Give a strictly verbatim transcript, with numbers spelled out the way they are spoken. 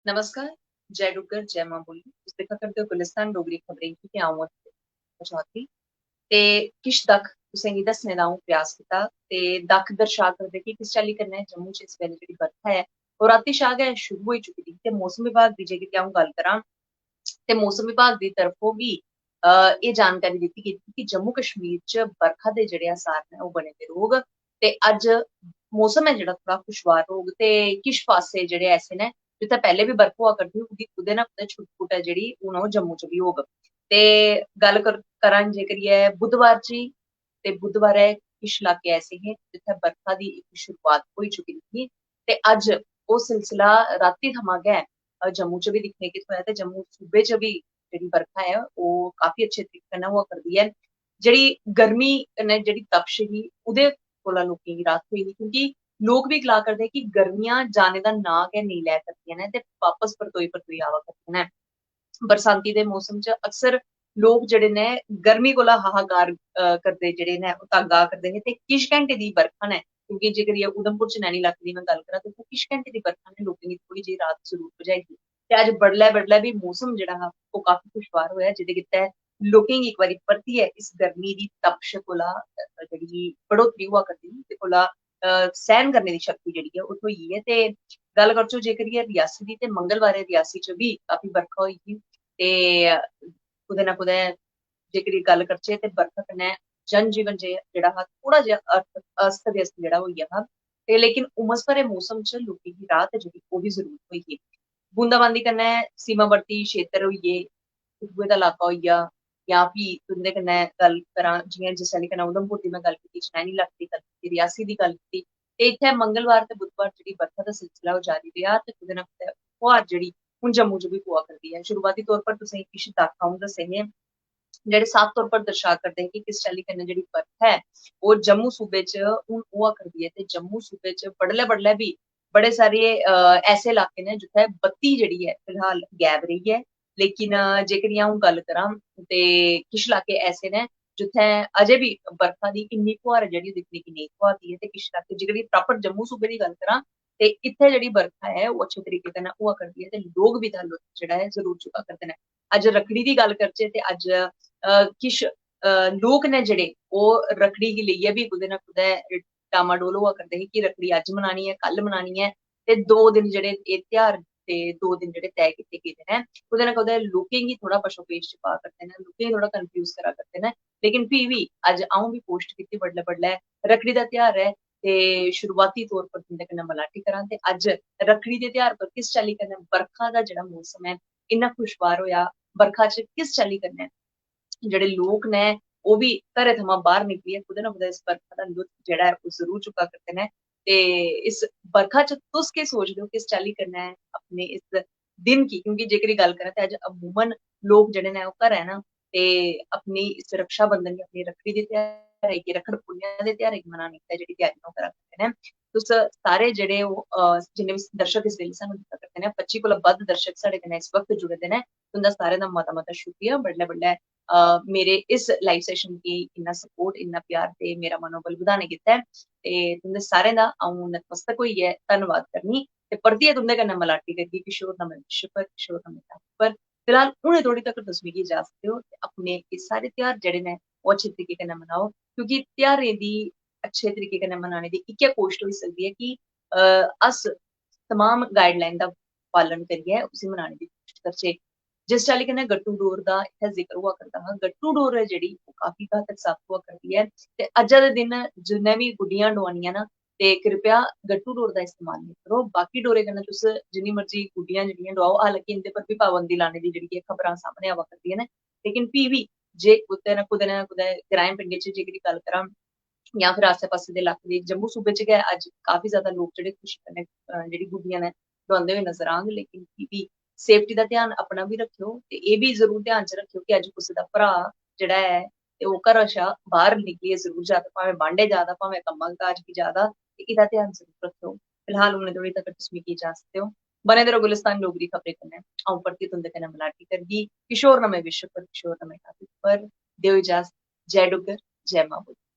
नमस्कार, जय डुग्गर, जय मां बोली। तुस दिक्खा करदे ओ गुलिस्तान डोगरी खबरें गी ते अ'ऊं आं चौधरी। ते किश दक्ख तुसें गी दस्सने दा अ'ऊं प्रयास कीता। ते दक्ख दर्शा करदे कि किस चाल्ली कन्नै जम्मू च इस बेल्लै जेह्ड़ी बरखा ऐ, ओह् रातीं शा गै शुरू होई चुकी दी। ते मौसम विभाग दी जेकर अ'ऊं गल्ल करां, ते मौसम विभाग दी तरफों बी, अ, एह् जानकारी दित्ती गेदी कि जम्मू कश्मीर च बरखा दे जेह्ड़े आसार न, ओह् बने दे रौह्ग। ते अज्ज मौसम ऐ जेह्ड़ा थोह्ड़ा खुशगवार रौह्ग। ते किश पासे जेह्ड़े ऐसे न, जित्थै पैह्ले बी बरखा होआ करदी होगी, कुतै ना कुतै छुटपुट ऐ जेह्ड़ी, हून ओह् जम्मू च बी होग। ते गल्ल कर-, करां जे करियै बुधवार च, ते बुधवारै किश इलाके ऐसे हे जित्थै बरखा दी इक शुरुआत होई चुकी दी ही। ते अज्ज ओह् सिलसिला रातीं थमां गै, अ, जम्मू च बी दिक्खने गी थ्होआ। ते जम्मू सूबे च बी जेह्ड़ी बरखा ऐ, ओह् काफी अच्छे तरीके कन्नै होआ करदी ऐ। जेह्ड़ी गर्मी कन्नै जेह्ड़ी तपश ही, ओह्दे कोला लोकें गी राहत थ्होई ही, क्योंकि लोक बी गला करदे कि गर्मियां जाने दा नांऽ गै नेईं लै करदियां न ते बापस परतोई परतोई आवा करदियां न। बरसांती दे मौसम च अक्सर लोक जेह्ड़े न, गर्मी कोला हाहाकार, अ, करदे जेह्ड़े न, ओह् तंग आ करदे हे। ते किश घैंटे दी बरखा ने, क्योंकि जेकर एह् उधमपुर च नैनी इलाके दी में गल्ल करां, ते उत्थै किश घैंटे दी बरखा ने लोकें गी थोह्ड़ी जेही राहत जरूर पजाई ही। ते अज्ज बडलै, बडलै बी मौसम जेह्ड़ा हा, ओह् काफी खुशगवार होआ, जेह्दे गित्तै लोकें गी इक बारी परतियै इस गर्मी दी तपश कोला, अ, जेह्ड़ी बढ़ोतरी होआ करदी ही, ते कोला, अ, सैह्न करने दी शक्ति जेह्ड़ी ऐ, ओह् थ्होई गेई ऐ। ते गल्ल करचै जेकर एह् रियासी दी, ते मंगलवारें रियासी च बी काफी बरखा होई ही। ते कुतै ना कुतै जेकर एह् गल्ल करचै, ते बरखा कन्नै जनजीवन जे-, जेह्ड़ा हा, थोह्ड़ा जेहा अस्त, अस्त व्यस्त जेह्ड़ा होई गेआ हा। ते लेकिन उमस भरे मौसम च लोकें गी राहत जेह्ड़ी, ओह् बी जरूर थ्होई ही। बूंदाबांदी कन्नै सीमावर्ती क्षेत्र होई गे, कठुए दा इलाका होई गेआ, जां फ्ही तुं'दे कन्नै गल्ल करां, जि'यां जिस चाल्ली कन्नै उधमपुर दी में गल्ल कीती, चनैनी इलाके दी गल्ल कीती, रियासी दी गल्ल कीती, ते इत्थै मंगलवार ते बुधवार जेह्ड़ी बरखा दा सिलसिला ओह् जारी रेहा, ते कुतै ना कुतै फुहार जेह्ड़ी हून जम्मू च बी पवा करदी ऐ। शुरुआती तौर पर तुसें गी किश दक्ख अ'ऊं दस्से हे, जेह्ड़े साफ तौर पर दर्शा करदे हे कि किस चाल्ली कन्नै जेह्ड़ी बरखा ऐ, ओह् जम्मू सूबे च हून होआ करदी ऐ, ते जम्मू सूबे च बडलै बडलै बी बड़े सारे, अ, ऐसे इलाके न जित्थै बत्ती जेह्ड़ी ऐ फिलहाल गैब रेही ऐ। लेकिन, अ, जेकर इ'यां अ'ऊं गल्ल करां, ते किश इलाके ऐसे न जित्थै अजें बी बरखा दी इन्नी फुहार जेह्ड़ी दिक्खने गी नेईं थ्होआ दी ऐ, ते किश इलाके, जेकर एह् proper जम्मू सूबे दी गल्ल करां, ते इत्थै जेह्ड़ी बरखा ऐ, ओह् अच्छे तरीके कन्नै होआ करदी ऐ, ते लोक बी दा लुत्फ जेह्ड़ा ऐ, जरूर चुका करदे न। अज्ज रक्खड़ी दी गल्ल करचै, ते अज्ज, अ, किश, अ, लोक न जेह्ड़े, ओह् रक्खड़ी गी लेइयै बी कुतै ना कुतै डामाडोल होआ करदे हे कि रक्खड़ी अज्ज मनानी ऐ, कल मनानी ऐ, ते दो दिन जेह्ड़े एह् तेहार, ते दो दिन जेह्ड़े तय कीते गेदे न, कुतै ना कुतै लोकें गी थोह्ड़ा पशोपेश च पा करदे न, लोकें गी थोह्ड़ा confuse करा करदे न। लेकिन फ्ही बी अज्ज अ'ऊं बी post कीती बडलै बडलै, रक्खड़ी दा तेहार ऐ, ते शुरुआती तौर पर तुं'दे कन्नै मलाटी करां, ते अज्ज रक्खड़ी दे तेहार पर किस चाल्ली कन्नै बरखा दा जेह्ड़ा मौसम ऐ, इन्ना खुशगवार होएआ, बरखा च किस चाल्ली कन्नै जेह्ड़े लोक न, ओह् बी घरै थमां बाह्र निकलियै कुतै ना कुतै इस बरखा दा लुत्फ जेह्ड़ा ऐ, ओह् जरूर चुका करदे न। ते इस बरखा च तुस केह् सोचदे ओ, किस चाल्ली कन्नै अपने इस दिन गी, क्योंकि जेकर एह् गल्ल करां, ते अज्ज अमूमन लोक जेह्ड़े न, ओह् घरै न, ते अपनी इस रक्षाबंधन गी, अपनी रक्खड़ी दे तेहारै गी, रक्खड़ पुन्नेआ दे तेहारै गी मनाने गितै जेह्ड़ी त्यारियां ओह् करा करदे न। तुस सारे जेह्ड़े ओ, अ, जिन्ने बी दर्शक इस बेल्लै सानूं दिक्खा करदे न, पच्ची कोला बद्ध दर्शक साढ़े कन्नै इस वक्त जुड़े दे न। तुं'दा सारें दा मता मता शुक्रिया, बडलै बडलै, अ, मेरे इस live session गी इन्ना support, इन्ना प्यार ते मेरा मनोबल बधाने गितै। ते तुं'दे सारें दा अ'ऊं नतमस्तक होइयै धन्नवाद करनी, ते परतियै तुं'दे कन्नै मलाटी करगी किश होर नमें विशे पर, किश होर नमें topic पर। फिलहाल हुनै थोड़ी तक तुस मिगी इजाजत देओ, ते अपने एह् सारे तेहार जेह्ड़े न, ओह् अच्छे तरीके कन्नै मनाओ, क्योंकि तेहारें दी अच्छे तरीके कन्नै मनाने दी इक्कै कोशट होई सकदी ऐ कि, अ, अस तमाम guideline दा पालन करियै उसी मनाने दी कोशट करचै। जिस चाल्ली कन्नै गट्टू डोर दा इत्थै जिक्र होआ करदा हा, गट्टू डोर ऐ जेह्ड़ी, ओह् काफी घातक साबत होआ करदी ऐ। ते अज्जै दे दिन जिन्नै बी गुड्डियां डुआनियां न, ते कृपया गट्टू डोर दा इस्तेमाल नेईं करो। बाकी डोरे कन्नै तुस जिन्नी मर्जी गुड्डियां जेह्ड़ियां डुआओ, हालांकि इं'दे पर बी पाबंदी लाने दी जेह्ड़ी ऐ, खबरां सामनै आवा करदियां न, लेकिन फ्ही बी जे कुतै ना कुतै ना कुतै ग्राएं पिंडें च जेकर गल्ल करां, जां फिर आस्सै पास्सै दे इलाके दे, जम्मू सूबे च गै अज्ज काफी ज्यादा लोक जेह्ड़े खुशी कन्नै, अ, जेह्ड़ी गुड्डियां न, डुआंदे होए नजर आंग, लेकिन फ्ही बी safety दा ध्यान अपना बी रक्खेओ, ते एह् बी जरूर ध्यान च रक्खेओ कि अज्ज कुसै दा भ्राऽ जेह्ड़ा ऐ, ते ओह् घरा शा बाह्र निकलियै जरूर जा दा, भामें बांडे जा दा, भामें कम्मा काज गी जा दा, ते एह्दा ध्यान जरूर रक्खेओ। फिलहाल हुनै थोड़ी तक तुस मिगी इजाजत देओ। बने दे र'वो गुलिस्तान डोगरी खबरें कन्नै। अ'ऊं परतियै तुं'दे कन्नै मलाटी करगी किश होर नमें विशे पर, किश होर नमें topic पर। देओ इजाजत। जय डुग्गर, जय मां बोली।